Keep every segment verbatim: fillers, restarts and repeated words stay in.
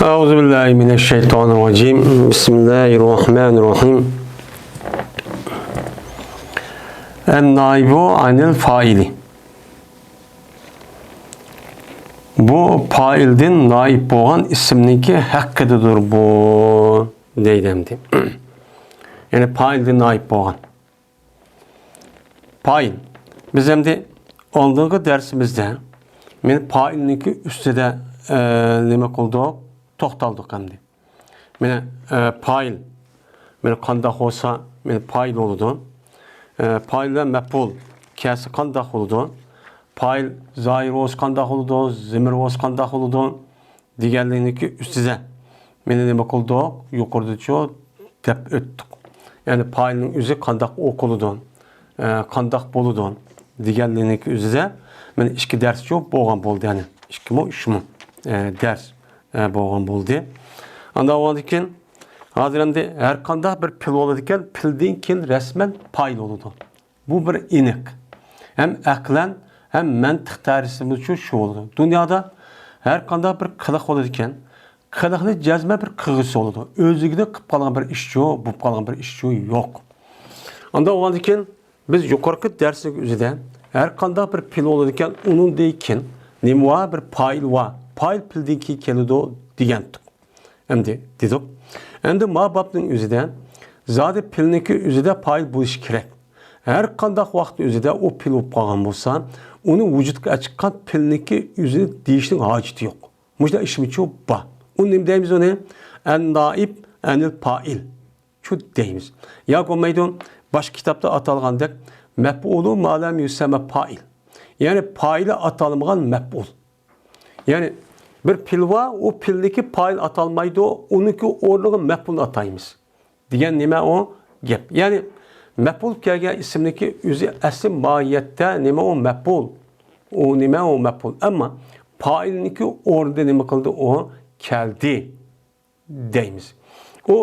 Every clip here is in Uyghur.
أعوذ بالله من الشيطان الرجيم. بسم الله الرحمن الرحيم. النائب عن الفاعل. بۇ پائىلدىن نائىب بولغان ئىسىمنىڭكى ھەققىدىدۇر بۇ، دەيدۇ ئەمدى. يەنى پائىلدىن نائىب بولغان. پائىل. بىز ئەمدى ئالدىنقى دەرسىمىزدە مانا پائىلنىڭكى ئۈستىدە، ئە، نېمە قىلدۇق؟ توختالدۇق ئەمدى. مانا، ئە، پائىل. مانا قانداق بولسا، مانا پائىل بولىدۇ. ئە، پائىل بىلەن مەپئۇل كەلسە قانداق بولىدۇ؟ پائىل زاھىر بولسا قانداق بولىدۇ؟ زىمىر بولسا قانداق بولىدۇ؟ دېگەنلىكنىڭكى ئۈستىدە مانا نېمە قىلدۇق؟ يۇقىرىدىچۇ دەپ ئۆتتۇق. يەنى پائىلنىڭ ئۆزى قانداق ئوقۇلىدۇ، ئە، قانداق بولىدۇ دېگەنلىكنىڭكى ئۆزىدە مانا ئىككى دەرسچۇ بولغان بولدى، يەنى ئىككىمۇ، ئۈچمۇ، ئە، دەرس، ئە، بولغان بولدى. ئاندىن بولغاندىن كېيىن، ھازىر ئەمدى ھەر قانداق بىر پېئىل بولىدىكەن، پېئىلدىن كېيىن رەسمەن پائىل بولىدۇ. بۇ بىر ئېنىق. ھەم ئەقلەن، ھەم مەنتىق تەرىپىدىنمۇ شۇ، شۇ بولىدۇ. دۇنيادا ھەر قانداق بىر قىلىق بولىدىكەن، قىلىقنى جەزمەن بىر قىلغۇچىسى بولىدۇ. ئۆزلۈكىدە قىلىپ قالغان بىر ئىشچۇ، بولۇپ قالغان بىر ئىشچۇ يوق. ئاندىن بولغاندىن كېيىن بىز يۇقىرىقى دەرسنىڭ ئۆزىدە ھەر قانداق بىر پېئىل بولىدىكەن، ئۇنىڭدىن كېيىن نېمە بار؟ بىر پائىل بار. پائىل پېئىلدىن كېيىن كېلىدۇ دېگەنتۇق. ئەمدى دېدۇق. ئەمدى ما بابنىڭ ئۆزىدە زادى پېئىلنىڭكى ئۆزىدە پائىل بولۇشى كېرەك. ھەر قانداق ۋاقىتنىڭ ئۆزىدە ئۇ پېئىل بولۇپ قالغان بولسا، ئۇنى ۋۇجۇدقا چىققان پېئىلنىڭكى ئۆزىنى دېيىشنىڭ ھاجىتى يوق. مۇشۇنداق ئىشمىچۇ بار. ئۇ نېمە دەيمىز ئۇنى؟ ئەن نائىب ئەنىل پائىل. شۇ دەيمىز. ياكى بولمايدۇ، باشقا كىتابتا ئاتالغاندەك، مەپئۇلۇ ما لەم يۇسەممە پائىل. يەنى پائىلى ئاتالمىغان مەپئۇل. يەنى بىر پېئىل بار، ئۇ پېئىلدىكى پائىل ئاتالمايدۇ، ئۇنىڭكى ئورنىغا مەپئۇل ئاتايمىز. دېگەن نېمە ئۇ گەپ؟ يەنى مەپئۇل كەلگەن ئىسىمنىڭكى ئۆزى ئەسلى ماھىيەتتە نېمە ئۇ؟ مەپئۇل. ئۇ نېمە ئۇ؟ مەپئۇل. ئەمما پائىلنىڭكى ئورنىدا نېمە قىلدى؟ ئۇ كەلدى دەيمىز. ئۇ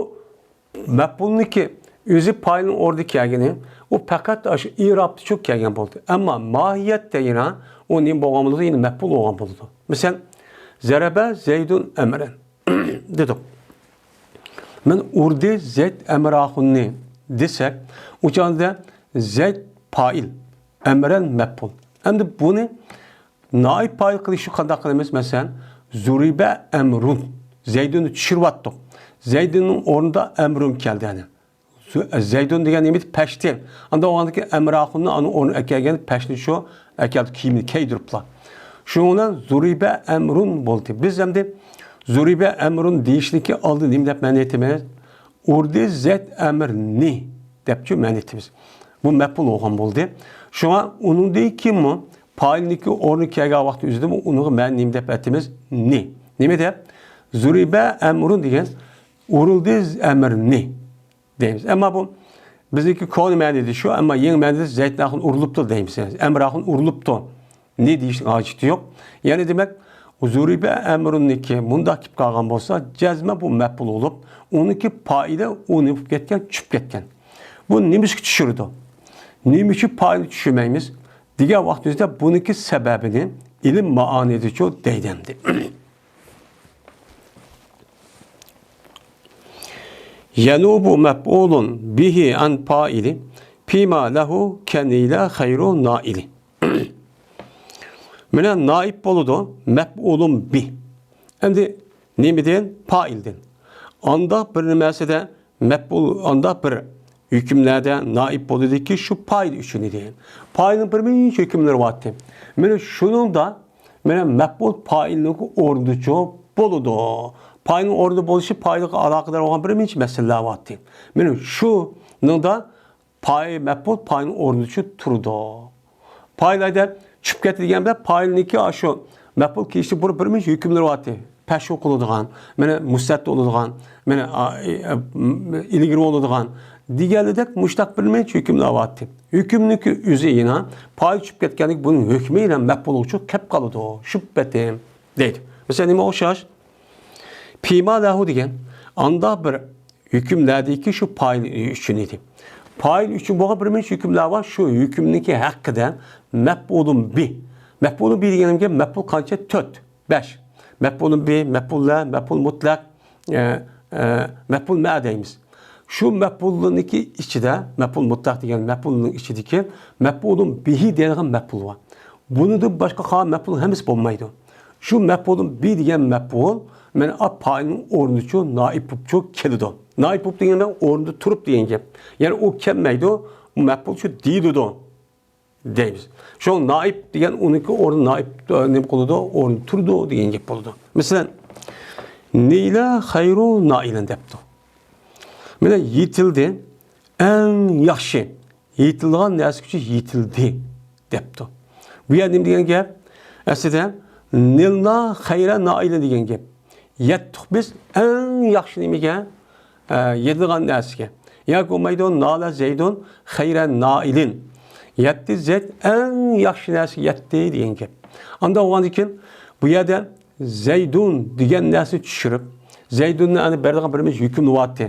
مەپئۇلنىڭكى ئۆزى پائىلنىڭ ئورنىدا كەلگىنى، ئۇ پەقەت ئاشۇ ئىرابتىچۇ كەلگەن بولدى. ئەمما ماھىيەتتە يەنە ئۇ نېمە بولغان بولىدۇ؟ يەنە مەپئۇل بولغان بولىدۇ. مەسىلەن، زەرەبە زەيدۇن ئەمرەن دېدۇق. مەن ئۇردى زەيد ئەمراخۇننى دېسەك، ئۇ چاغدا زەيد پائىل، ئەمرەن مەپئۇل. ئەمدى بۇنى نائىب پائىل قىلىشنى قانداق قىلىمىز؟ مەسىلەن، زۇرىبە ئەمرۇن. زەيدۇننى چۈشۈرۈۋەتتۇق. زەيدۇننىڭ ئورنىدا ئەمرۇن كەلدى يەنە. زۇ-، زەيدۇن دېگەن نېمە ئىدى؟ پەشتى. ئاندىن ئۇنىڭدىكى ئەمراخۇننى ئانا ئورنىغا ئەكەلگەن پەشتى شۇ ئەكەلدى كىيىمنى كىيدۈرۈپلا. شۇنىڭ بىلەن زۇرىبە ئەمرۇن بولدى. بىز ئەمدى زۇرىبە ئەمرۇن دېيىشنىكى ئالدى نېمە دەپ مەنە ئېيتىمىز؟ ئۇردى زەيد ئەمرنى دەپچۇ مەنە ئېيتىمىز. بۇ مەپئۇل بولغان بولدى. شۇڭا ئۇنىڭدىن كېيىنمۇ پائىلنىڭكى ئورنىغا كەلگەن ۋاقتى ئۆزىدىمۇ ئۇنىڭغا مەنە نېمە دەپ ئېيتىمىز؟ نى. نېمە دەپ؟ زۇرىبە ئەمرۇن دېگەن ئۇرۇلدى ئەمرنى دەيمىز. ئەمما بۇ بىزنىڭكى كونا مەنىدە شۇ، ئەمما يېڭى مەنىدە زەيدناخۇن ئۇرۇلۇپتۇ دەيمىز. ئەمراخۇن ئۇرۇلۇپتۇ. نى دېيىشنىڭ ھاجىتى يوق. يەنى دېمەك، زۇرىبە ئەمرۇننىكى مۇنداق كېلىپ قالغان بولسا، جەزمەن بۇ مەپئۇل بولۇپ، ئۇنىڭكى پائىلى ئۇ نېمە بولۇپ كەتكەن؟ چۈشۈپ كەتكەن. بۇ نېمە ئىشقا چۈشۈرىدۇ؟ نېمە ئۈچۈن پائىلنى چۈشۈرمەيمىز؟ دېگەن ۋاقتىمىزدا بۇنىڭكى سەۋەبىنى ئىلىم مائانىدىچۇ دەيدۇ ئەمدى. يەنۇبۇ مەپئۇلۇن بىھى ئەن پائىلى فىما لەھۇ كەنىلە خەيرۇ نائىلى. مانا نائىب بولىدۇ، مەپئۇلۇن بى. ئەمدى نېمىدىن؟ پائىلدىن. ئانداق بىر نېمەسىدە مەپئۇل، ئانداق بىر ھۆكۈملەردە نائىب بولىدۇكى شۇ پائىل ئۈچۈن ئىدى. پائىلنىڭ بىر مۇنچە ھۆكۈملىرى بارتى. مانا شۇنىڭدا مانا مەپئۇل پائىلنىڭ ئورنىدىچۇ بولىدۇ. پائىلنىڭ ئورنىدا بولۇشى پائىلغا ئالاقىدار بولغان بىر مۇنچە مەسىلىلەر بارتى. مانا شۇنىڭدا پائىل، مەپئۇل پائىلنىڭ ئورنىدىچۇ تۇرىدۇ. پائىل ھەيدەپ چۈشۈپ كەتتى دېگەن بىلەن پائىلنىڭكى ئاشۇ مەپئۇل كېلىشتە بۇ بىر مۇنچە ھۆكۈملىرى بارتى. پەشۇ قىلىدىغان، مانا مۇستەتتە بولىدىغان، مانا ئا-، ئى-، ئە-، م-، ئىلگىرى بولىدىغان دېگەنلىدەك مۇشتاق بىر مۇنچە ھۆكۈملەر بارتى. ھۆكۈمنىڭكى ئۆزى يەنە پائىل چۈشۈپ كەتكەندىكىن بۇنىڭ ھۆكمى يەنە مەپئۇلغىچۇ كەپ قالىدۇ. شۇ پېتىم دەيدۇ. مەسىلەن، نېمە ئوخشاش؟ پىما لەھۇ دېگەن ئانداق بىر ھۆكۈملەردىكى شۇ پائىل ئۈچۈن ئىدى. پائىل ئۈچۈن بولغان بىر مۇنچە ھۆكۈملەر بار. شۇ ھۆكۈمنىڭكى ھەققىدە مەپئۇلۇن بى. مەپئۇلۇن بى دېگەنگە مەپئۇل قانچە؟ تۆت، بەش. مەپئۇلۇن بى، مەپئۇل لە، مەپئۇل مۇتلەق، ئە، ئە، مەپئۇل مە دەيمىز. شۇ مەپئۇلنىڭكى ئىچىدە، مەپئۇل مۇتلەق دېگەن مەپئۇلنىڭ ئىچىدىكى مەپئۇلۇن بىھى دەيدىغان مەپئۇل بار. بۇنىڭدىن باشقا قالغان مەپئۇلنىڭ ھەممىسى بولمايدۇ. شۇ مەپئۇلۇن بى دېگەن مەپئۇل مانا ئا پائىلنىڭ ئورنىدىچۇ نائىب بوپچۇ كېلىدۇ. نائىب بوپ دېگەندە ئورنىدا تۇرۇپ دېگەن گەپ. يەنى ئۇ كەلمەيدۇ، مەپئۇل شۇ دېيىلىدۇ دەيمىز. شۇ نائىب دېگەن ئۇنىڭكى ئورنى نائىب، ئە، نېمە قىلىدۇ؟ ئورنىدا تۇرىدۇ دېگەن گەپ بولىدۇ. مەسىلەن، نىلە خەيرۇ نائىلىن دەپتۇ. مانا يېتىلدى، ئەڭ ياخشى. يېتىلىدىغان نەرسە ئۈچۈن يېتىلدى دەپتۇ. بۇ يەردە نېمە دېگەن گەپ؟ ئەسلىدە نىلنا خەيرە نائىلىن دېگەن گەپ. يەتتۇق بىز ئەڭ ياخشى نېمىگە؟ ئە، يەتىدىغان نەرسىگە. ياكى بولمايدۇ، نالە زەيدۇن خەيرە نائىلىن. يەتتى زەيد ئەڭ ياخشى نەرسىگە يەتتى دېگەن گەپ. ئاندا بولغاندىن كېيىن بۇ يەردە زەيدۇن دېگەن نەرسىنى چۈشۈرۈپ، زەيدۇننى ئەنە بېرىدىغان بىرىمىز ھۆكۈملىۋاتتى.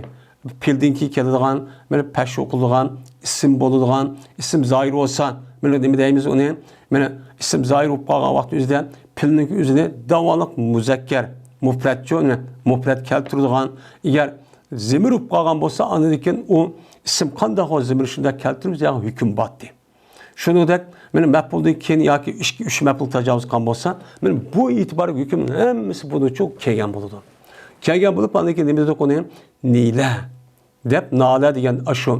پېئىلدىن كېيىن كېلىدىغان، مانا پەش ئوقۇلىدىغان، ئىسىم بولىدىغان، ئىسىم زاھىر بولسا، مانا نېمە دەيمىز ئۇنى؟ مانا ئىسىم زاھىر بولۇپ قالغان ۋاقىت ئۆزىدە پېئىلنىڭ ئۆزىنى داۋاملىق مۇزەككەر، مۇپرەتچۇ، مۇپرەت كەلتۈرىدىغان. ئەگەر زېمىر بولۇپ قالغان بولسا، ئاندىن كېيىن ئۇ ئىسىم قانداق بولسا زېمىر شۇنداق كەلتۈرۈپ، ھۆكۈم بارتتى. شۇنىڭدەك، مانا مەپئۇلدىن كېيىن ياكى ئىككى، ئۈچ مەپئۇل تاجاۋۇز قىلغان بولسا، مانا بۇ ئېتىبارلىق ھۆكۈمنىڭ ھەممىسى بۇنىڭچۇ كەلگەن بولىدۇ. كەلگەن بولۇپ، ئاندىن كېيىن نېمە دېدۇق ئۇنى؟ نىلە دەپ، نالە دېگەن ئاشۇ،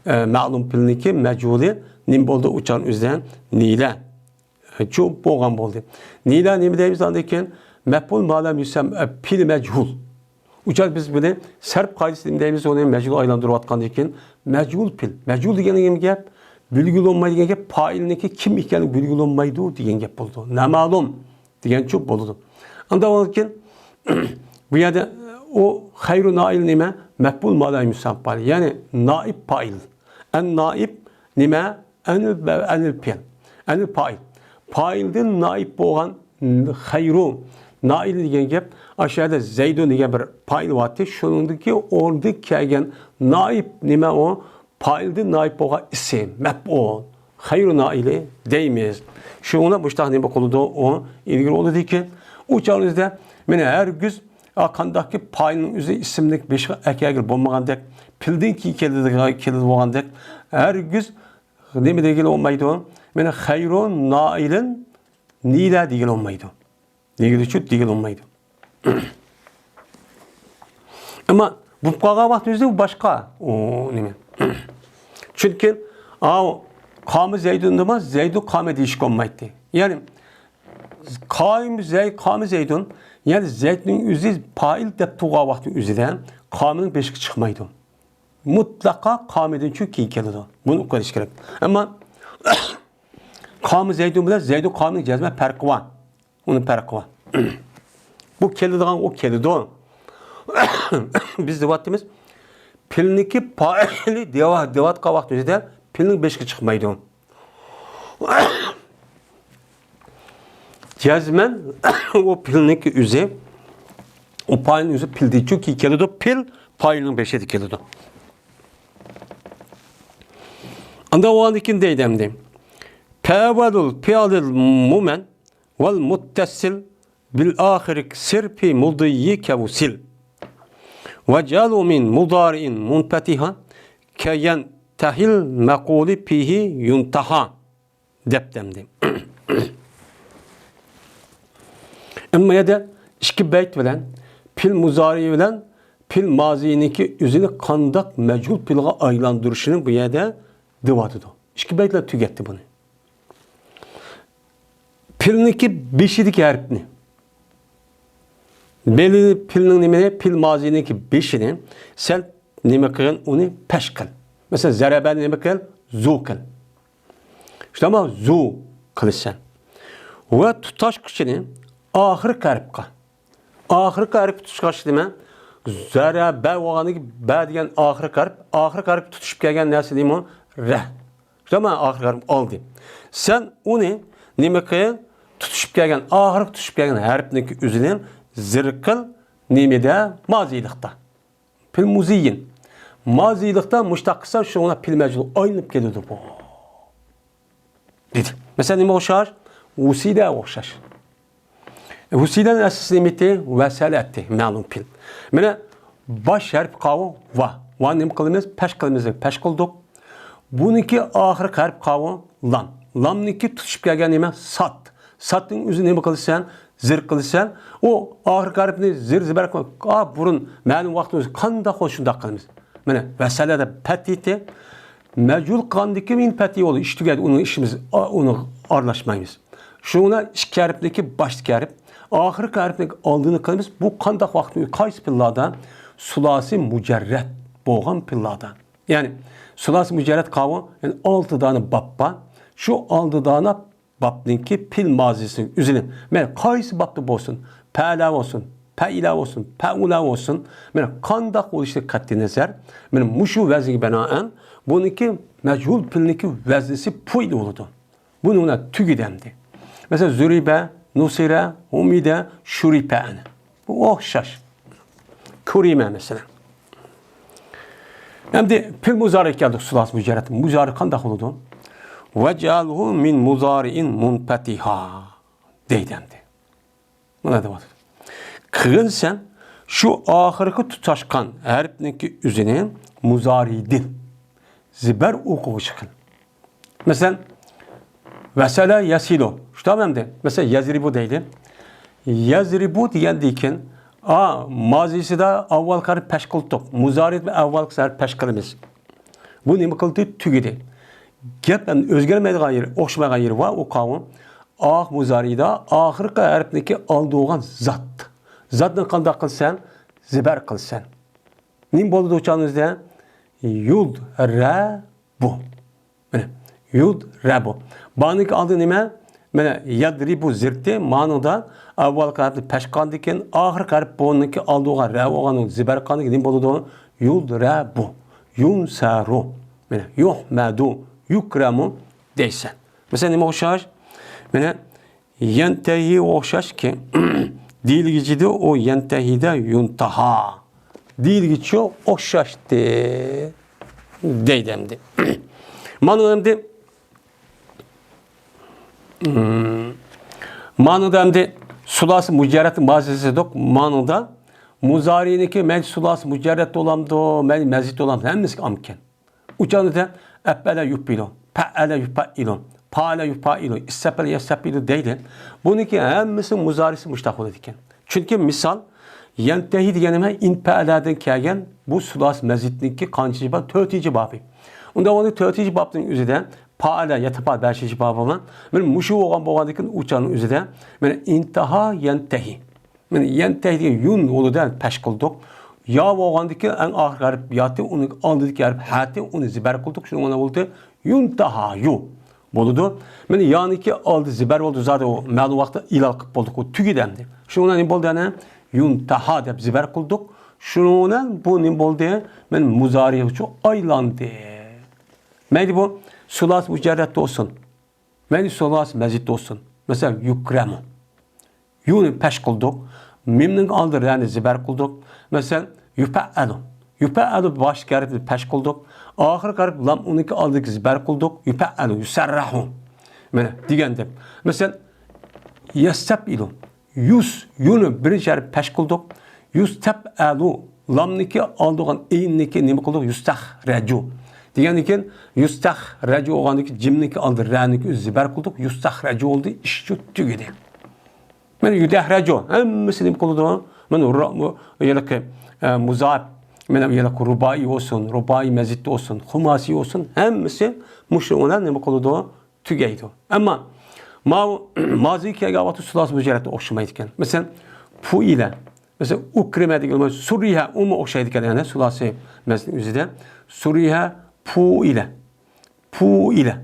ئە، مەلۇم پېئىلنىڭكى مەجھۇلى نېمە بولدى؟ ئۇ چاغنىڭ ئۆزىدە نىلە. چۇ بولغان بولدى. نىلە نېمە دەيمىز ئاندىن كېيىن؟ مەپئۇل ما لەم يۇسەم، ئە، پېئىل مەجھۇل. ئۇ چاغدا بىز بۇنى سەرپ قائىدىسىدە نېمە دەيمىز؟ ئۇنى مەجھۇل ئايلاندۇرۇۋاتقاندىن كېيىن مەجھۇل پېئىل. مەجھۇل دېگەن نېمە گەپ؟ بىلگىلى بولمايدىغان گەپ، پائىلنىڭكى كىم ئىكەنلىكى بىلگىلى بولمايدۇ دېگەن گەپ بولىدۇ. نامەلۇم دېگەنچۇ بولىدۇ. ئاندا بولغاندىن كېيىن بۇ يەردە ئۇ خەيرۇ نائىل نېمە؟ مەپئۇل ما لەم يۇسەم پائىل. يەنى نائىب پائىل. ئەن نائىب نېمە؟ ئەنىل، ئەنىل پېئىل. ئەنىل پائىل. پائىلدىن نائىب بولغان خەيرۇ نائىل دېگەن گەپ، ئاشۇ يەردە زەيدۇن دېگەن بىر پائىل بارتى. شۇنىڭدىكى ئورنىدىن كەلگەن نائىب نېمە ئۇ؟ پائىلدىن نائىب بولغان ئىسىم، مەپئۇل. خەيرۇ نائىلى دەيمىز. شۇڭا مۇشتاق نېمە قىلىدۇ؟ ئۇ ئىلگىرى بولىدىكەن. ئۇ چاغدا مانا ھەرگىز، ئا، قانداقكى پائىلنىڭ ئۆزى ئىسىمنى بېشىغا ئەكەلگىلى بولمىغاندەك، پېئىلدىن كېيىن كېلىدىغان، كېلىدىغان بولغاندەك، ھەرگىز نېمە دېگىلى بولمايدۇ؟ مانا خەيرۇ نائىلىن نىلە دېگىلى بولمايدۇ. دېگىلىچۇ دېگىلى بولمايدۇ. ئەمما بولۇپ قالغان ۋاقتىمىزدا بۇ باشقا. ئۇ نېمە؟ چۈنكى ئاۋۇ قامە زەيدۇندىمۇ زەيدۇ قامە دېيىشكە بولمايتتى. يەنى قايىم زەي-، قامە زەيدۇن، يەنى زەيدنىڭ ئۆزى پائىل دەپ تۇرغان ۋاقتى ئۆزىدە قامىنىڭ بېشىغا چىقمايدۇ. مۇتلەقا قامىدىن چۈ كېيىن كېلىدۇ. بۇنى ئۇقۇش كېرەك. ئەمما قامە زەيدۇن بىلەن زەيدۇ قامىنىڭ جەزمەن پەرقى بار. ئۇنىڭ پەرقى بار. بۇ كېلىدىغان، ئۇ كېلىدۇ. بىز دەۋاتىمىز، پېئىلنىڭكى پائىلى دەۋا-، دەۋاتقان ۋاقتى ئۆزىدە پېئىلنىڭ بېشىغا چىقمايدۇ. جەزمەن ئۇ پېئىلنىڭكى ئۆزى، ئۇ پائىلنىڭ ئۆزى پېئىلدىن چۈ كېيىن كېلىدۇ، پېئىل پائىلنىڭ بېشىدا كېلىدۇ. ئاندا بولغاندىن كېيىن دەيدۇ ئەمدى. فەئەۋۋەلۇل فىئلىل مۇمەن ۋەل مۇتتەسىل بىل ئاخىرىك سىر فى مۇدىييىكە ۋۇسىل. ۋەجئەلۇ مىن مۇدارىئىن مۇنپەتىھا كەيەنتەھىل مەقۇلى فىھى يۇنتەھا. دەپتۇ ئەمدى. ئەمما يەردە ئىككى بەيت بىلەن پېئىل مۇزارى بىلەن پېئىل مازىنىڭكى ئۆزىنى قانداق مەجھۇل پېئىلغا ئايلاندۇرۇشىنى بۇ يەردە دەۋاتىدۇ. ئىككى بەيتلەر تۈگەتتى بۇنى. پېئىلنىڭكى بېشىدىكى ھەرپنى، بېلى-، پېئىلنىڭ نېمىنى؟ پېئىل مازىنىڭكى بېشىنى سەل نېمە قىلغىن؟ ئۇنى پەش قىل. مەسىلەن، زەرەبەنى نېمە قىل؟ زۇ قىل. شۇنداقمۇ؟ زۇ قىلىسەن. ۋە تۇتاشقۇچىنى ئاخىرقى ھەرپقە. ئاخىرقى ھەرپ تۇتاشقۇچى نېمە؟ زەرەبە بولغاندىكىن بە دېگەن ئاخىرقى ھەرپ، ئاخىرقى ھەرپ تۇتىشىپ كەلگەن نەرسە نېمە؟ رە. شۇنداقمۇ؟ ئاخىرقى ھەرپ ئالدى. سەن ئۇنى نېمە قىل؟ تۇتۇشۇپ كەلگەن، ئاخىرقى تۇتۇشۇپ كەلگەن ھەرپنىڭكى ئۆزىنى زىر قىل، نېمىدە؟ مازىيلىقتا. پېئىل مۇزىييىن. مازىيلىقتا مۇشتاق قىلسا، شۇڭا پېئىل مەجھۇل ئايلىنىپ كېلىدۇ بۇ. دېدى. مەسىلەن، نېمە ئوخشاش؟ ۋۇسىلە ئوخشاش. ھۇسىلەنىڭ ئەسلىسى نېمە ئىدى؟ ۋەسەلە ئىدى، مەلۇم پېئىل. مانا باش ھەرپى قاۋۇ ۋا. ۋا نېمە قىلىمىز؟ پەش قىلىمىز، پەش قىلدۇق. بۇنىڭكى ئاخىرقى ھەرپى قاۋۇ لام. لامنىڭكى تۇتىشىپ كەلگەن نېمە؟ سات. ساتنىڭ ئۆزى نېمە قىلىسەن؟ زىر قىلىسەن. ئۇ ئاخىرقى ھەرپنى زىر زىبەر قىل-، ئا، بۇرۇن مەلۇم ۋاقىتنىڭ ئۆزى قانداق بولسا شۇنداق قىلىمىز. مانا ۋەسەلە دەپ پەتھىيە. مەجھۇل قىلغاندىن كېيىن پەتھىيە بولدى. ئىش تۈگەدى. ئۇنىڭ ئىشىمىز، ئۇنى ئارىلاشمايمىز. شۇڭا ئىككى ھەرپنىڭكى باشتىكى ھەرپ، ئاخىرقى ھەرپنىڭ ئالدىنى قىلىمىز. بۇ قانداق ۋاقىتتا، قايسى پېئىللاردا؟ سۇلاسىي مۇجەررەت بولغان پېئىللاردا. يەنى سۇلاسىي مۇجەررەت قاۋۇ، يەنى ئالتە دانە باب بار. شۇ ئالتە دانە بابنىڭكى پېئىل مازىسىنىڭ ئۆزىنى، مەيلى قايسى بابتا بولسۇن، پەئەلە بولسۇن، پەئىلە بولسۇن، پەئۇلە بولسۇن، مانا قانداق بولۇشىدىن قەتئىينەزەر، مانا مۇشۇ ۋەزنگە بىنائەن بۇنىڭكى مەجھۇل پېئىلنىڭكى ۋەزنىسى پۇئىل بولىدۇ. بۇنىڭ بىلەن تۈگىدى ئەمدى. مەسىلەن، زۇرىبە، نۇسىرە، ھۇمىدە، شۇرىپە ئەنە. بۇ ئوخشاش. كۇرىمە مەسىلەن. ئەمدى پېئىل مۇزارىغا كەلدۇق، سۇلاسىي مۇجەررەت. مۇزارى قانداق بولىدۇ؟ ۋەجئەلھۇ مىن مۇزارىئىن مۇنپەتىھا دەيدۇ ئەمدى. مانا دەۋاتىدۇ. قىلغىن سەن شۇ ئاخىرقى تۇتاشقان ھەرپنىڭكى ئۆزىنى مۇزارىدىن زىبەر ئوقۇغۇچى قىل. مەسىلەن، ۋەسەلە يەسىلۇ. شۇنداقمۇ ئەمدى؟ مەسىلەن، يەزرىبۇ دەيلى. يەزرىبۇ دېگەندىن كېيىن، ئا، مازىسىدا ئاۋۋالقى ھەرپ پەش قىلدۇق. مۇزارىدا ئاۋۋالقى ھەرپ پەش قىلىمىز. بۇ نېمە قىلدى؟ تۈگىدى. گەپ ئەمدى ئۆزگەرمەيدىغان يېرى، ئوخشىمايدىغان يېرى بار. ئۇ قاۋۇ. ئاخ مۇزارىدا ئاخىرقى ھەرپنىڭكى ئالدى بولغان زات. زاتنى قانداق قىلسەن؟ زىبەر قىلسەن. نېمە بولدى ئۇ چاغنىڭ ئۆزىدە؟ يۇد رە بۇ. مانا، يۇد رە بۇ. بانىڭكى ئالدى نېمە؟ مانا، يەدرىبۇ زىرتى. مانىڭدا ئاۋۋالقى ھەرپنى پەش قىلغاندىن كېيىن، ئاخىرقى ھەرپ بۇنىڭكى ئالدى بولغان رە بولغان زىبەر قىلغاندىن كېيىن نېمە بولىدۇ؟ يۇد رە بۇ. يۇنسەرۇ. مانا، يۇھمەدۇ. يۇكرەمۇ دەيسەن. مەسىلەن، نېمە ئوخشاش؟ مانا، يەنتەھىگە ئوخشاشكى، دېيىلگۈچىدە ئۇ يەنتەھىدە يۇنتەھا. دېيىلگۈچى ئوخشاشتى. دەيدۇ ئەمدى. مانا ئەمدى. مم. مانىدا ئەمدى سۇلاسىي مۇجەررەت مازىسى دېدۇق. مانىدا مۇزارىنىڭكى مەيلى سۇلاسىي مۇجەررەت بولامدۇ، مەيلى مەزىد بولامدۇ، ھەممىسىگە ئامىكەن. ئۇ چاغدا ئەپئەلە يۇپئىلۇ، پەئەلە يۇپەئىلۇ، پائەلە يۇپائىلۇ، ئىستەپئەلە يەستەپئىلۇ دەيدۇ. بۇنىڭكى ھەممىسى مۇزارىسى مۇشۇنداق بولىدىكەن. چۈنكى مىسال، يەنتەھى دېگەن نېمە؟ ئىنپەئەلەدىن كەلگەن بۇ سۇلاسىي مەزىدنىڭكى قانچىنچى باب؟ تۆتىنچى بابى. ئۇنداق بولغاندا تۆتىنچى بابنىڭ ئۆزىدە پائەلە يەتەپائەل بەشىنچى بابى بار. مانا مۇشۇ بولغان بولغاندىكىن ئۇ چاغنىڭ ئۆزىدە مانا ئىنتەھا يەنتەھى. مانا يەنتەھى دېگەن يۇن بولىدۇ، پەش قىلدۇق. يا بولغاندىكى ئەڭ ئاخىرقى ھەرپ ياتى، ئۇنىڭ ئالدىدىكى ھەرپ ھەتى، ئۇنى زىبەر قىلدۇق. شۇنىڭ مانا بولدى يۇنتەھا يۇ. بولىدۇ. مانا يانىكى ئالدى زىبەر بولدى، زادى ئۇ مەلۇم ۋاقىتتا ئېلان قىلىپ بولدۇق، ئۇ تۈگىدى ئەمدى. شۇنىڭ بىلەن نېمە بولدى ئەنە؟ يۇنتەھا دەپ زىبەر قىلدۇق. شۇنىڭ بىلەن بۇ نېمە بولدى؟ مانا مۇزارىغىچۇ ئايلاندى. مەيلى بۇ سۇلاسىي مۇجەررەتتە بولسۇن. مەيلى سۇلاسىي مەزىدتە بولسۇن. مەسىلەن، يۇكرەمۇ. يۇنى پەش قىلدۇق. مىمنىڭ ئالدى رەنى زىبەر قىلدۇق. مەسىلەن، يۇپەئەلۇ. يۇپەئەلۇ باشتىكى ھەرپنى پەش قىلدۇق. ئاخىرقى ھەرپ لام ئۇنىڭكى ئالدىدىكى زىبەر قىلدۇق. يۇپەئەلۇ، يۇسەررەھۇ. مانا دېگەندەك. مەسىلەن، يەستەپئىلۇ. يۇس، يۇنى بىرىنچى ھەرپ پەش قىلدۇق. يۇستەپئەلۇ. لامنىڭكى ئالدى بولغان ئېيننىڭكى نېمە قىلدۇق؟ يۇستەخرەجۇ. دېگەندىن كېيىن يۇستەخرەجۇ بولغاندىن كېيىن جىمنىڭكى ئالدى رەنىڭكى ئۆزى زىبەر قىلدۇق. يۇستەخرەجۇ بولدى، ئىشچۇ تۈگىدى. مانا يۇدەھرەجۇ ھەممىسى نېمە قىلىدۇ؟ مانا را-، مۇ-، ھېلىقى، ئە، مۇزاپ، مانا ھېلىقى رۇبائىي بولسۇن، رۇبائىي مەزىدتە بولسۇن، خۇماسىي بولسۇن، ھەممىسى مۇشۇ بىلەن نېمە قىلىدۇ؟ تۈگەيدۇ. ئەمما ماۋۇ مازىگە كەلگەن ۋاقىتتا سۇلاسىي مۇجەررەتتە ئوخشىمايدىكەن. مەسىلەن، پۇئىلە. مەسىلەن، ئۇكرىمە دېگەن سۇرىھە، ئۇمۇ ئوخشايدىكەن، يەنى سۇلاسىي مەزىدنىڭ ئۆزىدە. سۇرىھە، پۇئىلە. پۇئىلە.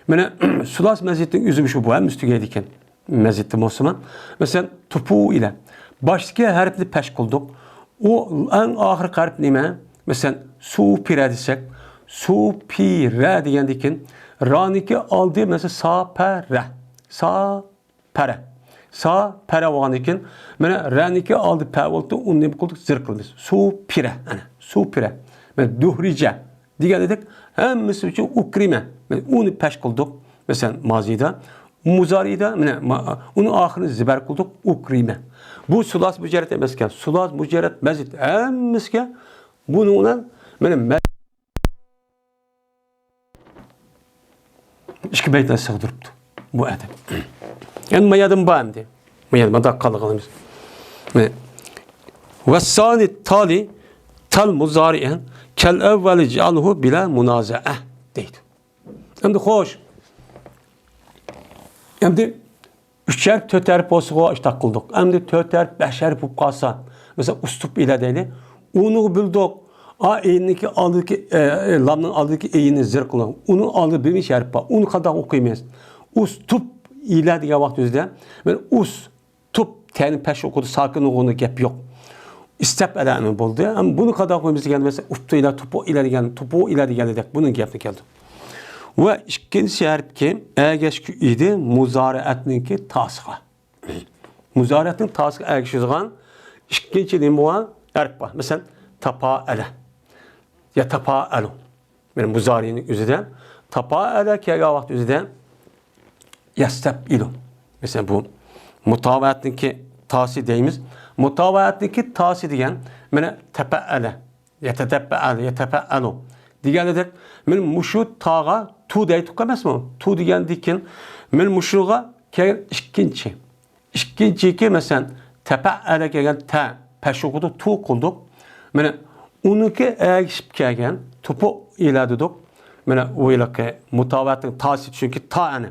مانا، سۇلاسىي مەزىدنىڭ ئۆزى شۇ، بۇ ھەممىسى تۈگەيدىكەن. مەزىدتە بولسىمۇ. مەسىلەن، تۇپۇئىلە. باشتىكى ھەرپنى پەش قىلدۇق. ئۇ ئەڭ ئاخىرقى ھەرپ نېمە؟ مەسىلەن، سۇپىرە دېسەك، سۇپىرە دېگەندىن كېيىن رانىڭكى ئالدى، مەسىلەن، ساپەرە. ساپەرە. ساپەرە بولغاندىن كېيىن، مانا، رەنىڭكى ئالدى پە بولۇپتۇ، ئۇنى نېمە قىلدۇق؟ زىر قىلىمىز. سۇپىرە. ئەنە، سۇپىرە. مانا، دۇھرىجە دېگەن ئىدۇق. ھەممىسى ئۈچۈن ئۇكرىمە. مانا، ئۇنى پەش قىلدۇق. مەسىلەن، مازىدا. مۇزارىدا، مانا، ما-، ئۇنىڭ ئاخىرىنى زىبەر قىلدۇق، ئۇكرىمە. بۇ سۇلاسىي مۇجەررەت ئەمەسكەن. سۇلاسىي مۇجەررەت مەزىد ھەممىسىگە بۇنىڭ بىلەن، مانا، مە-، ئىككى بەيتنى سىغدۇرۇپتۇ بۇ ئادەم. ئەمدى ما يەردىن بار ئەمدى. ما يەردە مۇنداق قالغىنىمىز. مانا. ۋەسسانى تالى تەل مۇزارىئەن كەل ئەۋۋەلى جەلھۇ بىلە مۇنازەئە دەيدۇ. ئەمدى خوش. ئەمدى ئۈچ ھەرپ، تۆت ھەرپ بولسىغۇ ئىشتاق قىلدۇق. ئەمدى تۆت ھەرپ، بەش ھەرپ بولۇپ قالسا، مەسىلەن، ئۇستۇپ ئىلە دەيلى. ئۇنىغا بىلدۇق. ئا، ئېينىڭكى ئالدىدىكى، ئە، لامنىڭ ئالدىدىكى ئېينى زىر قىلىڭ. ئۇنىڭ ئالدىدا بىر نەچچە ھەرپ بار. ئۇنى قانداق ئوقۇيمىز؟ ئۇستۇپ ئىلە دېگەن ۋاقىت ئۆزىدە، مەن ئۇس، تۇپ، تەنى پەش ئوقۇدى، ساكىن ئوقۇغىنى گەپ يوق. ئىستەپ ئەلەنى بولدى. ئەمما بۇنى قانداق ئوقۇيمىز دېگەندە، مەسىلەن، ئۇپتۇ ئىلە، تۇپۇ ئىلە دېگەن، تۇپۇ ئىلە دېگەندەك بۇنىڭ گەپنى كەلدى. ۋە ئىككىنچى ھەرپكى ئەگەشكۈ ئىدى مۇزارىئەتنىڭكى تاسىغا. مۇزارىئەتنىڭ تاسىغا ئەگىشىدىغان ئىككىنچى نېمە بار؟ ھەرپ بار. مەسىلەن، تاپائەلە. يا تاپائەلۇ. مانا مۇزارىئنىڭ ئۆزىدە تاپائەلە كەلگەن ۋاقىت ئۆزىدە يەستەپئىلۇ. مەسىلەن، بۇ مۇتاۋەتنىڭكى تاسى دەيمىز. مۇتاۋەتنىڭكى تاسى دېگەن، مانا، تەپەئەلە، يەتەتەپەئەل، يەتەپەئەلۇ دېگەنىدەك، مانا مۇشۇ تاغا تۇ دەيتتۇق ئەمەسمۇ؟ تۇ دېگەندىن كېيىن، مانا مۇشۇغا كەلگەن ئىككىنچى. ئىككىنچىكى، مەسىلەن، تەپەئەلە كەلگەن تە، پەش ئوقۇدۇق، تۇ قىلدۇق. مانا، ئۇنىڭكى ئەگىشىپ كەلگەن تۇپۇ ئىلە دېدۇق. مانا، ئۇ ھېلىقى مۇتاۋەتنىڭ تاسى، چۈنكى تا ئەنە.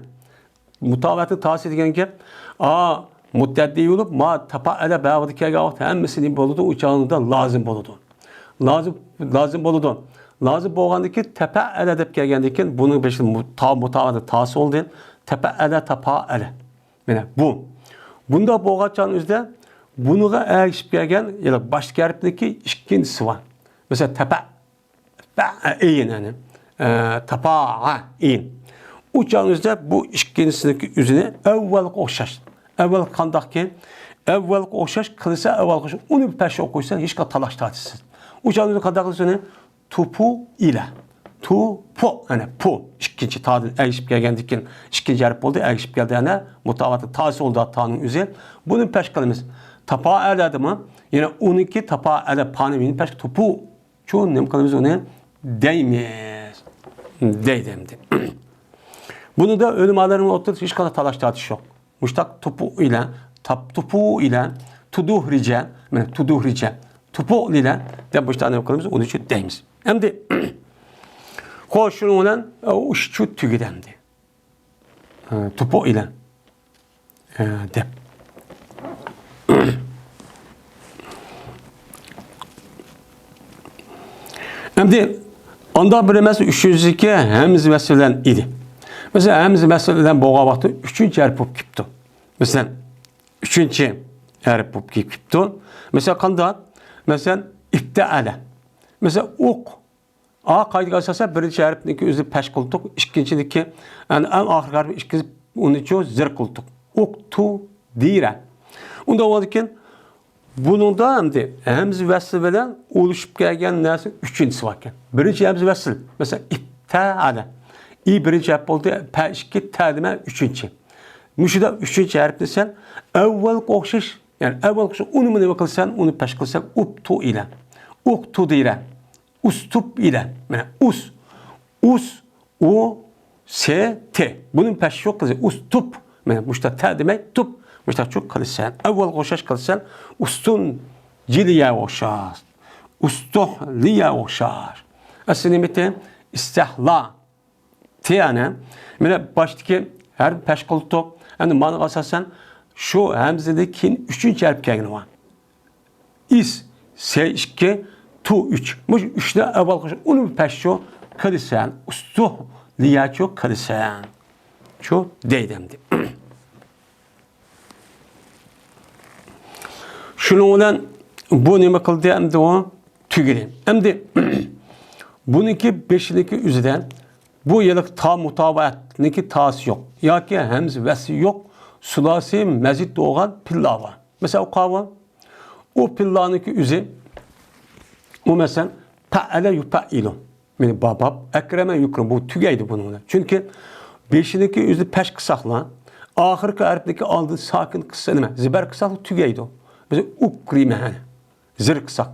مۇتاۋەتنىڭ تاسى دېگەن گەپ، ئا، مۇتەددى بولۇپ، ما تەپەئەلە بەۋىدە كەلگەن ۋاقىت ھەممىسى نېمە بولىدۇ؟ ئۇ چاغدا لازىم بولىدۇ. لازىم، لازىم بولىدۇ. لازىم بولغاندىن كېيىن، تەپەئەلە دەپ كەلگەندىن كېيىن، بۇنىڭ بېشىدا مۇ-، تا مۇتاۋەتنىڭ تاسى بولدى. تەپەئەلە، تاپائەلە. مانا بۇ. بۇنداق بولغان چاغنىڭ ئۆزىدە بۇنىڭغا ئەگىشىپ كەلگەن، يەنى باشتىكى ھەرپنىڭكى ئىككىنچىسى بار. مەسىلەن، تەپە، پە، ئېيىن، يەنى، ئە، تاپا، ئېيىن. ئۇ چاغنىڭ ئۆزىدە بۇ ئىككىنچىسىنىڭكى ئۆزىنى ئەۋۋەلگە ئوخشاش. ئەۋۋەل قانداقكى؟ ئەۋۋەلگە ئوخشاش قىلسا، ئەۋۋەلگە ئوخشاش، ئۇنى پەششە ئوقۇيسا، ھېچقانداق تالاش تارتىشسىز. ئۇ چاغنىڭ ئۆزىدە قانداق قىلىسىز ئۇنى؟ تۇپۇ ئىلە. تۇپۇ، يەنى پۇ. ئىككىنچى تادىن ئەگىشىپ كەلگەندىن كېيىن، ئىككىنچى ھەرپ بولدى، ئەگىشىپ كەلدى، يەنە مۇتاۋەتى تاسى بولدى تانىڭ ئۆزى. بۇنى پەش قىلىمىز. تاپائەلە دېمۇ، يەنە ئۇنىڭكى تاپائەلە پانى مېنى پەش تۇپۇ. شۇ نېمە قىلىمىز ئۇنى؟ دەيمىز. دەيدۇ ئەمدى. بۇنىدا ئۆلىمالارنىڭ ئوتتۇرىسىدا ھېچقانداق تالاش تارتىش يوق. مۇشتاق تۇپۇ ئىلە، تاپ تۇپۇ ئىلە، تۇدۇھرىجە، مانا تۇدۇھرىجە، تۇپۇ ئىلە دەپ مۇشتاق نېمە قىلىمىز، ئۇنى شۇ دەيمىز. ئەمدى، خوش، شۇنىڭ بىلەن، ئۇ ئىش شۇ تۈگىدى ئەمدى. ئە، تۇپۇ ئىلە، ئە، دەپ. ئەمدى ئاندا بىر ئەمەس، ئۈچىنچىسىكى ھەمزە ۋەسلى بىلەن ئىدى. مەسىلەن، ھەمزە ۋەسلى بىلەن بولغان ۋاقىتتا ئۈچىنچى ھەرپ بولۇپ كېلىپتۇ. مەسىلەن، ئۈچىنچى ھەرپ بولۇپ كېلىپ كېلىپتۇ. مەسىلەن، قانداق؟ مەسىلەن، ئىپتەئەلە. مەسىلەن، ئوق. ئا قائىدىگە ئاساسەن، بىرىنچى ھەرپنىڭكى ئۆزىنى پەش قىلدۇق، ئىككىنچىنىڭكى، يەنى ئەڭ ئاخىرقى ھەرپ ئىككىنچى، ئۇنىچۇ زىر قىلدۇق. ئوق، تۇ، دىرە. ئۇنداق بولغاندىن كېيىن، بۇنىڭدا ئەمدى ھەمزە ۋەسلى بىلەن ئۇلىشىپ كەلگەن نەرسە ئۈچىنچىسى باركەن. بىرىنچى ھەمزە ۋەسىل. مەسىلەن، ئىپتەئەلە. ئى بىرىنچى ھەرپ بولدى، پە ئىككى، تە دېمە ئۈچىنچى. مۇشۇدا ئۈچىنچى ھەرپنى سەن ئەۋۋەلگە ئوخشاش، يەنى ئەۋۋەلگە ئوخشاش ئۇنىمۇ نېمە قىلسەن، ئۇنى پەش قىلساق، ئۇپتۇ ئىلە. ئۇقتۇدىرە. ئۇستۇپ ئىلە. مانا ئۇس. ئۇس، ئۇ، سې، تې. بۇنى پەش يوق قىلسا، ئۇستۇپ. مانا مۇشتا تە دېمەي، تۇپ. مۇشتا چۇ قىلسەن. ئەۋۋەلگە ئوخشاش قىلسەن، ئۇستۇن جىلىيە ئوخشاش. ئۇستۇھ لىيە ئوخشاش. ئەسلى نېمىتى؟ ئىستەھلا. تى ئەنە. مانا باشتىكى ھەرپ پەش قىلدۇق. ئەمدى مانىغا ئاساسەن شۇ ھەمزىدىن كېيىن ئۈچىنچى ھەرپ كەلگىنى بار. ئىس، سې ئىككى، تۇ ئۈچ. مۇشۇ ئۈچنى ئەۋۋەل قىلىش، ئۇنى پەشچۇ قىلىسەن، ئۇستۇھ لىيەچۇ قىلىسەن. شۇ دەيدۇ ئەمدى. شۇنىڭ بىلەن بۇ نېمە قىلدى ئەمدى ئۇ؟ تۈگىدى. ئەمدى بۇنىڭكى بېشىدىكى ئۆزىدە بۇ يىللىق تا مۇتابىئەتنىڭكى تاسى يوق ياكى ھەمزە ۋەسلى يوق، سۇلاسى مەزىد بولغان پىللا بار. مەسىلەن، ئۇ قاۋۇ؟ ئۇ پىللانىڭكى ئۆزى، ئۇ مەسىلەن، پەئەلە يۇپەئىلۇ. مېنى باباب، ئەكرەمە يۇكرىم. بۇ تۈگەيدۇ بۇنىڭ بىلەن. چۈنكى بېشىنىڭكى ئۆزىنى پەش قىلساقلا، ئاخىرقى ھەرپنىڭكى ئالدىدا ساكىن قىلسا نېمە؟ زىبەر قىلساق تۈگەيدۇ. بىز ئۇكرىمە، زىر قىلساق.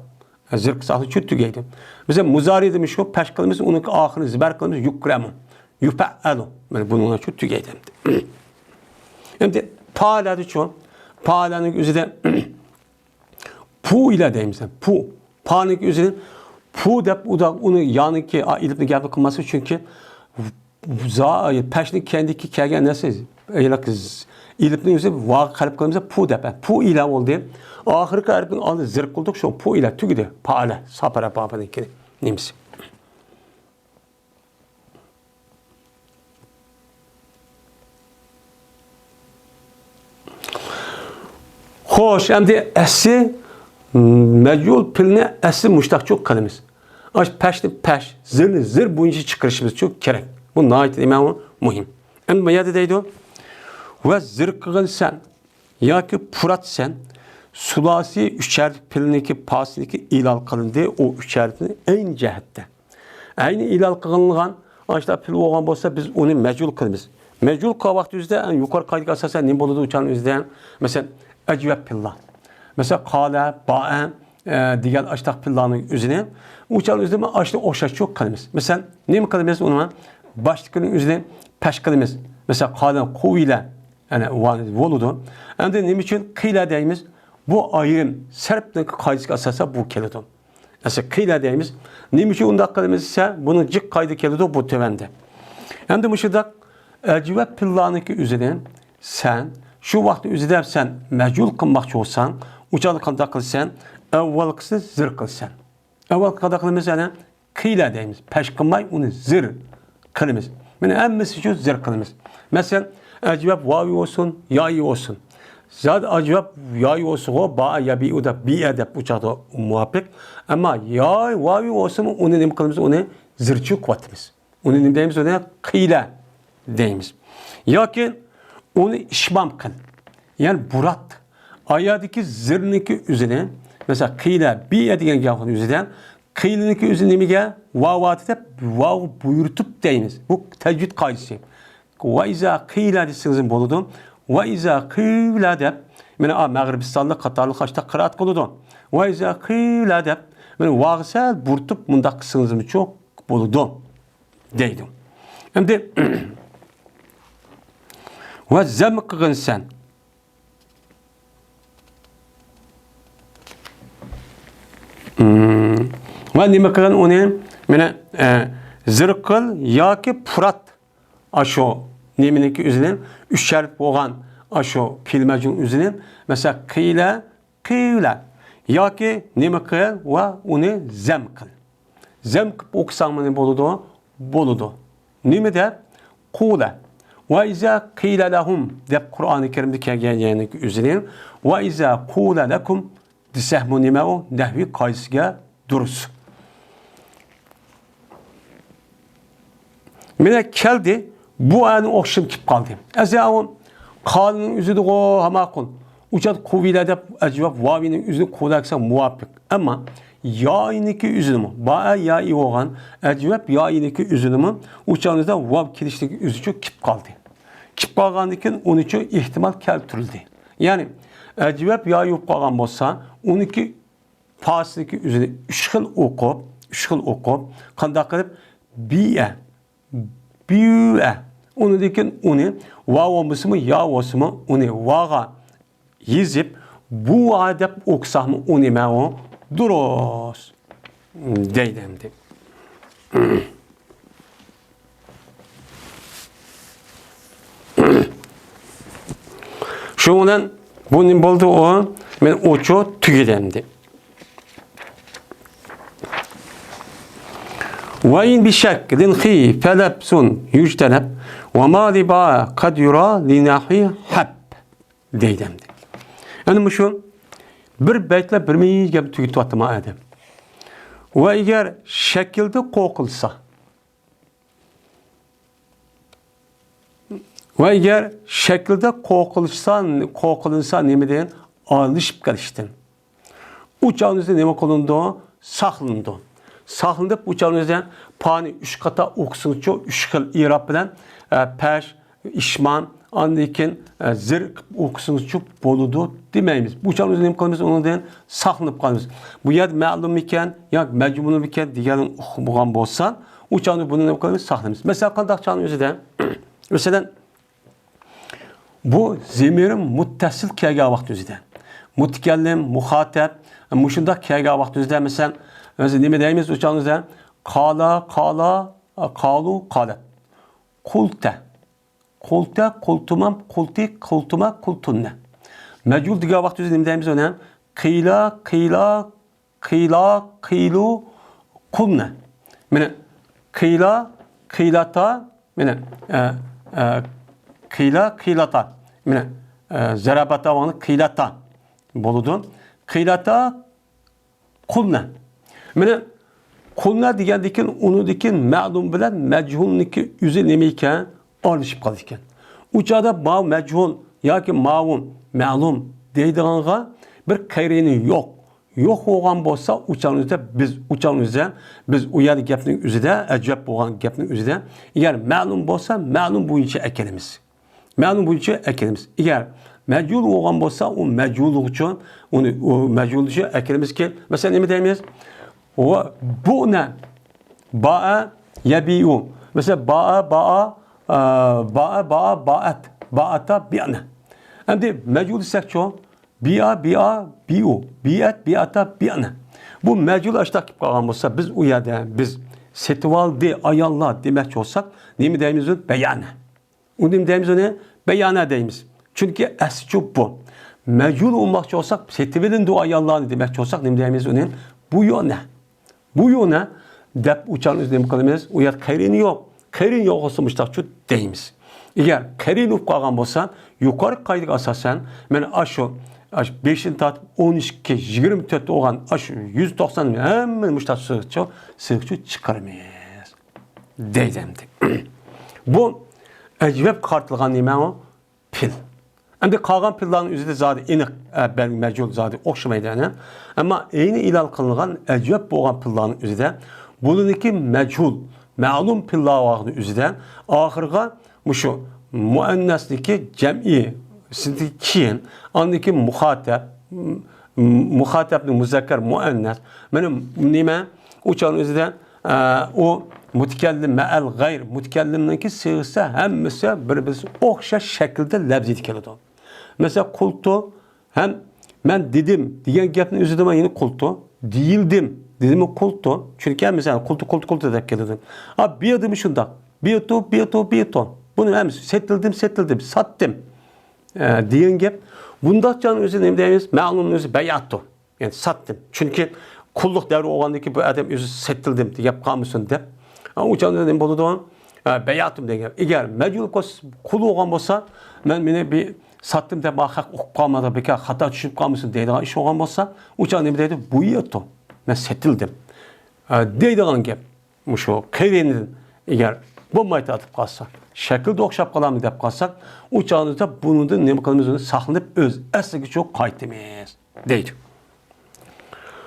زىر قىلساق شۇ تۈگەيدۇ. بىز مۇزارىدىمۇ شۇ، پەش قىلىمىز، ئۇنىڭ ئاخىرىنى زىبەر قىلىمىز، يۇكرەمۇ. يۇپەئەلۇ. مانا بۇنىڭ شۇ تۈگەيدۇ. ئەمدى پالەدىچۇ؟ پالەنىڭ ئۆزىدە پۇ ئىلە دەيمىز. پۇ. پانىڭ ئۆزىنى پۇ دەپ، ئۇدا ئۇنى يانىكى، ئا، ئېلىپنى گەپنى قىلماسلىق، چۈنكى زا-، پەشنىڭ كەينىدىكى كەلگەن نەرسە، ئېلىپنىڭ ئۆزى ۋاغا قەلب قىلىمىز، پۇ دەپ، پۇ ئىلە بولدى. ئاخىرقى ھەرپنىڭ ئالدىدا زىر قىلدۇق، شۇ پۇ ئىلە تۈگىدى. پالە، ساپارە بابىنىڭكى نېمىسى. خوش، ئەمدى ئەسلى مەجھۇل پېئىلنى ئەسلى مۇشتاقچۇ قىلىمىز. ئاش پەشنى پەش، زىرنى زىر بويىچە چىقىرىشىمىزچۇ كېرەك. بۇ ناھايىتى نېمە مۇھىم. ئەمدى بۇ يەردە دەيدۇ، ۋە زىر قىلغىن سەن ياكى پۇرات سەن، سۇلاسى ئۈچ ھەرپلىك پېئىلنىڭكى پاسىلىكى ئېلان قىلىندى، ئۇ ئۈچ ھەرپنى ئەينى جەھەتتە. ئەينى ئېلان قىلىنغان ئاشۇنداق پېئىل بولغان بولسا، بىز ئۇنى مەجھۇل قىلىمىز. مەجھۇل قىلغان ۋاقتىمىزدا، ئەڭ يۇقىرى قائىدىگە ئاساسەن نېمە بولىدۇ ئۇچان ئۆزىدە؟ مەسىلەن، ئەجۋەپ پېئىللار. مەسىلەن، قالە، بائە، ئە، دېگەن ئاشۇنداق پېئىللارنىڭ ئۆزىنى ئۇچان ئۆزىدە ئاشۇنى ئوخشاشچۇ قىلىمىز. مەسىلەن، نېمە قىلىمىز ئۇنى؟ باشتىكىنىڭ ئۆزىنى پەش قىلىمىز. مەسىلەن، قالە، قۇۋىلە. يەنى ۋا-، بولىدۇ. ئەمدى نېمە ئۈچۈن قىلە دەيمىز؟ بۇ ئايرىم سەرپنىڭ قائىدىسىگە ئاساسەن بۇ كېلىدۇ. ئەسلى قىلە دەيمىز. نېمە ئۈچۈن ئۇنداق قىلىمىز دېسە، بۇنىڭ جىق قائىدە كېلىدۇ، بۇ تۆۋەندە. ئەمدى مۇشۇنداق ئەجۋەپ پېئىللارنىڭكى ئۆزىنى سەن شۇ ۋاقىتتا ئۆزىدە سەن مەجھۇل قىلماقچى بولساڭ، ئۇچاندا قانداق قىلىسەن؟ ئەۋۋالقىسىنى زىر قىلىسەن. ئەۋۋال قانداق قىلىمىز؟ يەنە قىلە دەيمىز. پەش قىلماي ئۇنى زىر قىلىمىز. مانا ھەممىسى شۇ زىر قىلىمىز. مەسىلەن، ئەجۋەپ ۋاۋى بولسۇن، يائى بولسۇن. زاد ئەجۋەپ يائى بولسىغۇ، بائە يەبىئۇ دەپ، بىئە دەپ ئۇچادا مۇۋاپىق. ئەمما يا ۋاۋى بولسىمۇ ئۇنى نېمە قىلىمىز؟ ئۇنى زىرچۇ قىلىۋاتىمىز. ئۇنى نېمە دەيمىز؟ ئۇنى قىلە دەيمىز. ياكى ئۇنى ئىشمام قىل. يەنى بۇرات. ئايادىكى زىرنىڭكى ئۆزىنى، مەسىلەن، قىلە، بىئە دېگەن گەپنىڭ ئۆزىدە قىلىنىڭكى ئۆزى نېمىگە؟ ۋاۋاتى دەپ، ۋاۋغا بۇيرۇتۇپ دەيمىز. بۇ تەجۋىد قائىدىسى. ۋە ئىزا قىلە دېسىڭىزمۇ بولىدۇ. ۋە ئىزا قىلە دەپ، مانا، ئا، مەغرىبىستانلىق قاتارلىق ئاشۇنداق قىرائەت قىلىدۇ. ۋە ئىزا قىلە دەپ، مانا، ۋاغا سەل بۇرىتىپ مۇنداق قىلسىڭىزمۇچۇ بولىدۇ دەيدۇ. ئەمدى ۋە زەم قىلغىن سەن. ۋە نېمە قىلغىن ئۇنى؟ مانا، ئە، زىر قىل ياكى پۇرات. ئاشۇ نېمىنىڭكى ئۆزىنى، ئۈچ ھەرپ بولغان ئاشۇ پېئىل مەجھۇلنىڭ ئۆزىنى، مەسىلەن، قىلە، قىلە. ياكى نېمە قىل ۋە ئۇنى زەم قىل. زەم قىلىپ ئوقۇساڭمۇ نېمە بولىدۇ؟ بولىدۇ. نېمە دەپ؟ قۇلە. ۋە ئىزا قىلە لەھۇم دەپ قۇرئانى كەرىمدە كەلگەن يەرنىڭكى ئۆزىنى، ۋە ئىزا قۇلە لەكۇم دېسەكمۇ نېمە ئۇ؟ نەھۋىي قائىدىسىگە دۇرۇس. مانا كەلدى، بۇ ئەنە ئوخشىشىم كېلىپ قالدى. ئەسلى ئۇ قالىنىڭ ئۆزىدىغۇ ھاماقۇن. ئۇچات قۇۋىلە دەپ ئەجۋەپ ۋاۋىنىڭ ئۆزىنى قۇۋىلە دېسەك مۇۋاپىق. ئەمما يائىنىڭكى ئۆزىنىمۇ، بائە يائى بولغان ئەجۋەپ يائىنىڭكى ئۆزىنىمۇ ئۇچانىزدا ۋاۋ كېلىشلىكى ئۆزىچۇ كېلىپ قالدى. كېلىپ قالغاندىن كېيىن ئۇنىچۇ ئېھتىمال كەلتۈرۈلدى. يەنى ئەجۋەپ يائى بولۇپ قالغان بولسا، ئۇنىڭكى پاسىلىكى ئۆزىنى ئۈچ خىل ئوقۇپ، ئۈچ خىل ئوقۇپ، قانداق قىلىپ؟ بىئە، بىئە. ئۇنىڭدىن كېيىن ئۇنى ۋاۋ بولسىمۇ، يا بولسىمۇ، ئۇنى ۋاغا يېزىپ، بۇۋا دەپ ئوقۇساقمۇ ئۇ نېمە ئۇ؟ دۇرۇس. دەيدۇ ئەمدى. شۇنىڭ بىلەن بۇ نېمە بولدى ئۇ؟ مانا ئۇچۇ تۈگىدى ئەمدى. ۋە ئىن بىشەك لىنخى فەلەپسۇن يۇجتەنەب ۋە ما لىبا قەد يۇرا لىنەھۋى ھەب. دەيدۇ ئەمدى. يەنى مۇشۇ بىر بەيتلەپ بىر مىنچە گەپنى تۈگىتىۋاتىمەن ئادەم. ۋە ئەگەر شەكىلدە قورقۇلسا، ۋە ئەگەر شەكىلدە قورقۇلسا، قورقۇلۇنسا نېمىدىن؟ ئالىشىپ قېلىشتىن. ئۇ چاغنىڭ ئۆزىدە نېمە قىلىنىدۇ؟ ساقلىنىدۇ. ساقلىنىپ، ئۇ چاغنىڭ ئۆزىدە پانى ئۈچ قاتا ئوقۇسىڭىزچۇ، ئۈچ خىل ئېراب بىلەن، ئە، پەش، ئىشمام، ئاندىن كېيىن، ئە، زىر قىلىپ ئوقۇسىڭىزچۇ بولىدۇ دېمەيمىز. بۇ چاغدا بىز نېمە قىلىمىز؟ ئۇنىڭدىن ساقلىنىپ قالىمىز. بۇ يەردە مەلۇم ئىكەن ياكى مەجھۇل ئىكەن دېگەننى ئۇقمىغان بولسا، ئۇ چاغدا بۇنى نېمە قىلىمىز؟ ساقلايمىز. مەسىلەن، قانداق چاغنىڭ ئۆزىدە؟ مەسىلەن، بۇ زېمىرى مۇتتەسىل كەلگەن ۋاقىت ئۆزىدە. مۇتەكەللىم، مۇخاتەب، مۇشۇنداق كەلگەن ۋاقىت ئۆزىدە، مەسىلەن، ئۆزى نېمە دەيمىز ئۇ چاغدا؟ قالا، قالا، قالۇ، قالەت. قۇلتە. قۇلتە، قۇلتۇمام، قۇلتى، قۇلتۇما، قۇلتۇننە. مەجھۇل دېگەن ۋاقىت ئۆزى نېمە دەيمىز ئۇنى؟ قىلا، قىلا، قىلا، قىلۇ، قۇلنە. مانا، قىلا، قىلاتا، مانا، ئە، ئە، قىلا، قىلاتا. مانا، ئە، زەرەباتا ۋاڭنى قىلاتا بولىدۇ. قىلاتا، قۇلنە. مانا، قۇلنە دېگەندىن كېيىن، ئۇنىڭدىن كېيىن مەلۇم بىلەن مەجھۇلنىڭكى ئۆزى نېمە ئىكەن؟ ئارىلىشىپ قالىدىكەن. ئۇ چاغدا ماۋۇ مەجھۇل ياكى ماۋۇ مەلۇم دەيدىغانغا بىر قەرىنە يوق. يوق بولغان بولسا، ئۇ چاغنىڭ ئۆزىدە بىز، ئۇ چاغنىڭ ئۆزىدە بىز ئۇ يەردە گەپنىڭ ئۆزىدە، ئەجەب بولغان گەپنىڭ ئۆزىدە، ئەگەر مەلۇم بولسا، مەلۇم بويىچە ئەكېلىمىز. مەلۇم بويىچە ئەكېلىمىز. ئەگەر مەجھۇل بولغان بولسا، ئۇ مەجھۇللۇقىچۇ، ئۇنى، ئۇ مەجھۇللۇقىچە ئەكېلىمىزكى، مەسىلەن، نېمە دەيمىز؟ ۋە بۇنە، باە، يەبىئۇ. مەسىلەن، باە، باا، ئا، باە، باا، بائەت، بائەتا، بىئنە. ئەمدى مەجھۇل دېسەكچۇ؟ بىئا، بىئا، بىئۇ، بىئەت، بىئاتا، بىئنە. بۇ مەجھۇل ئاشتاق كېلىپ قالغان بولسا، بىز ئۇ يەردە بىز سېتىۋالدى ئاياللار دېمەكچى بولساق، نېمە دەيمىز؟ بەيئەنە. ئۇ نېمە دەيمىز ئۇنى؟ بەيئەنە دەيمىز. چۈنكى ئەسلىچۇ بۇ. مەجھۇل بولماقچى بولساق، سېتىۋېلىندى ئاياللارنى دېمەكچى بولساق، نېمە دەيمىز ئۇنى؟ بۇيۇنە. بۇيۇنە دەپ ئۇچان ئۆزى نېمە قىلىمىز؟ ئۇ يەر قەرىنى يوق. قەرىنى يوق بولسا مۇشتاقچۇ دەيمىز. ئەگەر قەرىنى بولۇپ قالغان بولسا، يۇقىرىقى قائىدىگە ئاساسەن، مانا ئاشۇ، ئاشۇ بەشتىن تارتىپ ئون ئىككى، يىگىرمە تۆت بولغان ئاشۇ يۈز توقسان ھەممىنى مۇشتاق سىزىقچۇ، سىزىقچۇ چىقىرىمىز. دەيدۇ ئەمدى. بۇ ئەجۋەب قارىتىلغان نېمە ئۇ؟ پېئىل. ئەمدى قالغان پېئىللارنىڭ ئۆزىدە زادى ئېنىق، ئە، بەل-، مەجھۇل زادى ئوخشىمايدۇ، ئەنە. ئەمما ئەينى ئېلان قىلىنغان ئەجۋەب بولغان پېئىللارنىڭ ئۆزىدە، بۇلىنىڭكى مەجھۇل، مەلۇم پېئىللار بارغىنىڭ ئۆزىدە، ئاخىرىغا مۇشۇ مۇئەننەسنىڭكى جەمئىي، سىنتىن كېيىن، ئاندىن كېيىن مۇخاتەب، م-، مۇخاتەبنىڭ مۇزەككەر، مۇئەننەس. مانا نېمە؟ ئۇ چاغنىڭ ئۆزىدە، ئە، ئۇ مۇتەكەللىم مەئەل غەير مۇتەكەللىمنىڭكى سىغىسى ھەممىسى بىر-بىرسىگە ئوخشاش شەكىلدە لەپزىدە كېلىدۇ. مەسىلەن، قۇلتۇ ھەم مەن دېدىم دېگەن گەپنىڭ ئۆزىدىمۇ يەنە قۇلتۇ، دېيىلدىم دېدىمۇ قۇلتۇ. چۈنكى ھەممىسى قۇلتۇ، قۇلتۇ، قۇلتۇ دەپ كېلىدۇ. ئا، بىيۇدىمۇ شۇنداق. بىيۇتۇ، بىيۇتۇ، بىيۇتۇ. بۇنى ھەممىسى سېتىلدىم، سېتىلدىم، ساتتىم، ئە، دېگەن گەپ. بۇنداق چاغنىڭ ئۆزى نېمە دەيمىز؟ مەلۇمنىڭ ئۆزى بەيئەتۇ. يەنى ساتتىم. چۈنكى قۇللۇق دەۋرى بولغاندىن كېيىن بۇ ئادەم ئۆزى سېتىلدىم دەپ قالمىسۇن دەپ. ئا، ئۇ چاغدا نېمە بولىدۇ؟ ئا، بەيئەتۇم دېگەن گەپ. ئەگەر مەجھۇل قۇل بولغان بولسا، مەن مېنى بىر ساتتىم دەپ خەق ئۇقۇپ قالمىدى، بىكار خاتا چۈشىنىپ قالمىسۇن دەيدىغان ئىش بولغان بولسا، ئۇ چاغدا نېمە دەيدۇ؟ بۇيۇتۇ. مەن سېتىلدىم. ئا، دەيدىغان گەپ. مۇشۇ قېرىندىن ئەگەر بولماي تارتىپ قالسا، شەكىلدە ئوخشاپ قالامدۇ دەپ قالساق، ئۇ چاغدا بۇنىڭدىن نېمە قىلىمىز؟ ئۇنى ساقلىنىپ ئۆز ئەسلىگە چۈشۈپ قايتىمىز دەيدۇ.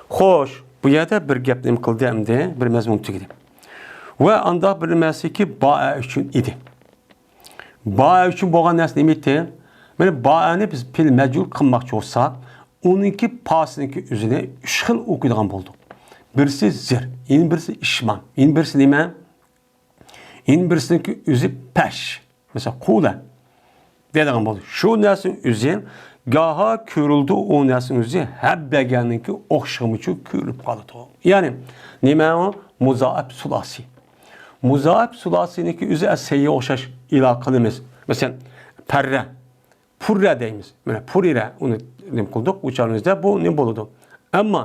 خوش، بۇ يەردە بىر گەپ نېمە قىلدى ئەمدى؟ بىر مەزمۇن تۈگىدى. ۋە ئانداق بىر نەرسىكى بائە ئۈچۈن ئىدى. بائە ئۈچۈن بولغان نەرسە نېمە ئىدى؟ مانا بائەنى بىز پېئىل مەجھۇل قىلماقچى بولساق، ئۇنىڭكى پاسىنىڭكى ئۆزىنى ئۈچ خىل ئوقۇيدىغان بولدۇق. بىرسى زىر، يەنە بىرسى ئىشمام، يەنە بىرسى نېمە؟ يەنە بىرسىنىڭكى ئۆزى پەش. مەسىلەن، قۇلە دەيدىغان بولدى. شۇ نەرسىنىڭ ئۆزى گاھا كۆرۈلىدۇ، ئۇ نەرسىنىڭ ئۆزى ھەببەگەننىڭكى ئوخشىغىنىچۇ كۆرۈلۈپ قالىدۇ. يەنى نېمە ئۇ؟ مۇزائەپ سۇلاسىي. مۇزائەپ سۇلاسىينىڭكى ئۆزى ئەسەيگە ئوخشاش ئېلان قىلىمىز. مەسىلەن، پەررە، پۇررە دەيمىز. مانا پۇررە، ئۇنى نېمە قىلدۇق؟ ئۇچارىمىزدا بۇ نېمە بولىدۇ؟ ئەمما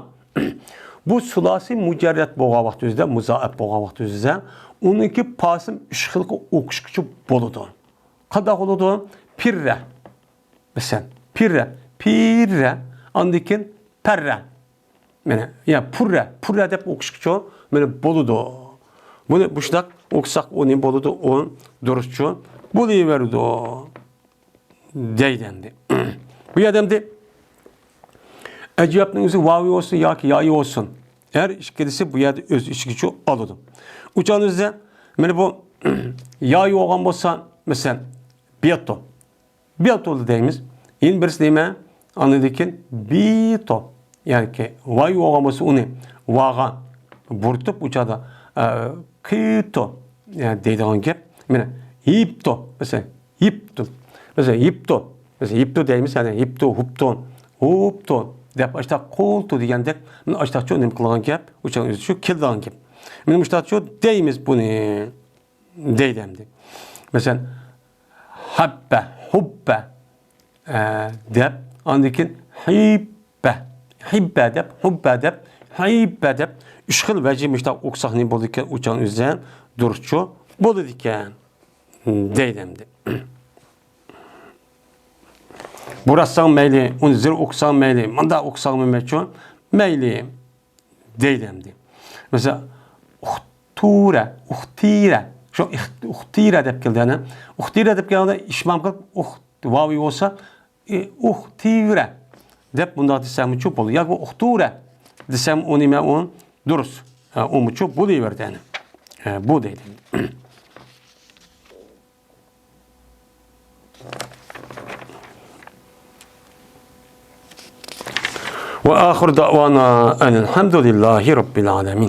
بۇ سۇلاسىي مۇجەررەت بولغان ۋاقتىمىزدا، مۇزائەپ بولغان ۋاقتىمىزدا ئۇنىڭكى پاسىم ئۈچ خىلغا ئوقۇشقىچە بولىدۇ. قانداق بولىدۇ؟ پىررە. مەسىلەن، پىررە، پىررە، ئاندىن كېيىن پەررە. مانا، يا پۇررە، پۇررە دەپ ئوقۇشقىچۇ، مانا بولىدۇ. بۇنى مۇشۇنداق ئوقۇساق، ئۇ نېمە بولىدۇ؟ ئۇ دۇرۇسچۇ بولۇۋېرىدۇ. دەيدۇ ئەمدى. بۇ يەردە ئەمدى ئەجۋەبنىڭ ئۆزى ۋاۋى بولسۇن ياكى يايى بولسۇن، ھەر ئىككىلىسى بۇ يەردە ئۆز ئىچىگىچۇ ئالىدۇ. ئۇچان ئۆزى، مانا بۇ يايى بولغان بولسا، مەسىلەن، بىياتتو. بياتو دەيمىز. يەنە بىرسى نېمە؟ ئاندىن كېيىن بىتو. يەنى ۋاي بولغان بولسا ئۇنى ۋاغا بۇرىتىپ ئۇ چاغدا، ئە، قىتو، يەنى دەيدىغان گەپ. مانا يىپتو، مەسىلەن، يىپتو. مەسىلەن، يىپتو. مەسىلەن، يىپتو دەيمىز، يەنى يىپتو، ھۇپتو، ھۇپتو دەپ ئاشتا قولتو دېگەندەك، مانا ئاشتاچۇ نېمە قىلغان گەپ؟ ئۇ چاغدا ئۆزى شۇ كېلىدىغان گەپ. مانا مۇشتاچۇ دەيمىز بۇنى. دەيدۇ ئەمدى. مەسىلەن، ھەببە، ھۇببە، ئە، دەپ، ئاندىن كېيىن ھىببە، ھىببە دەپ، ھۇببە دەپ، ھىببە دەپ، ئۈچ خىل ۋەجى مۇشتاق ئوقۇساق نېمە بولىدىكەن، ئۇچان ئۆزى دۇرۇسچۇ بولىدىكەن، دەيدۇ ئەمدى. بۇراتساڭ مەيلى، ئۇنى زىر ئوقۇساڭ مەيلى، مۇنداق ئوقۇساڭمۇ مەيلىچۇ، مەيلى. دەيدۇ ئەمدى. مەسىلەن، ئۇختۇرە، ئۇختىرە. شۇ ئىخت-، ئۇختىرە دەپ كەلدى، يەنى. ئۇختىرە دەپ كەلگەندە ئىشمام قىلىپ، ئۇخت-، ۋاۋى بولسا، ئى، ئۇختىرە دەپ مۇنداق دېسەممۇچۇ بولىدۇ. ياكى ئۇختۇرە دېسەم، ئۇ نېمە، ئۇ دۇرۇس. ھە، ئۇمۇچۇ بولۇۋېرىدۇ، يەنى. ھە، بۇ دەيدۇ. وآخر دعوانا أن الحمد لله رب العالمين.